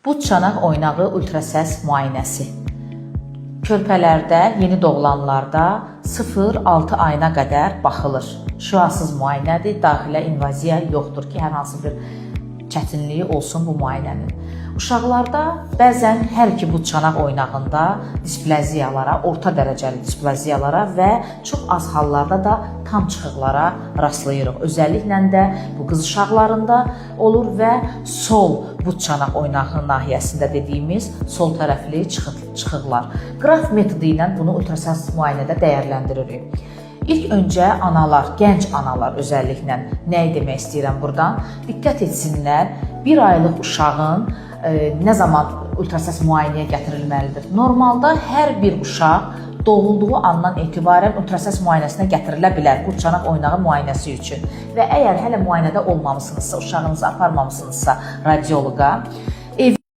Bud çanaq oynağı ultrasəs müayinəsi. Körpələrdə, yeni doğulanlarda 0-6 ayına qədər baxılır. Şüasız müayinədir, daxilə invaziya yoxdur ki, hər hansı bir çətinliyi olsun bu müayinənin. Uşaqlarda bəzən hər iki bud çanaq oynağında displaziyalara, orta dərəcəli displaziyalara və çox az hallarda da tam çıxıqlara rastlayırıq. Özəlliklə də bu qız uşaqlarında olur və sol bud çanaq oynağı nahiyəsində dediyimiz sol tərəfli çıxıqlar. Qraf metodu ilə bunu ultrasəs müayinədə dəyərləndiririk. İlk öncə analar, gənc analar özəlliklə nəyi demək istəyirəm burdan? Diqqət etsinlər, bir aylıq uşağın nə zaman ultrasəs müayinəyə gətirilməlidir? Normalda hər bir uşaq doğulduğu andan etibarən ultrasəs müayinəsinə gətirilə bilər, qurd-çanaq oynağı müayinəsi üçün. Və əgər hələ müayinədə olmamısınızsa, uşağınızı aparmamısınızsa radioloqa,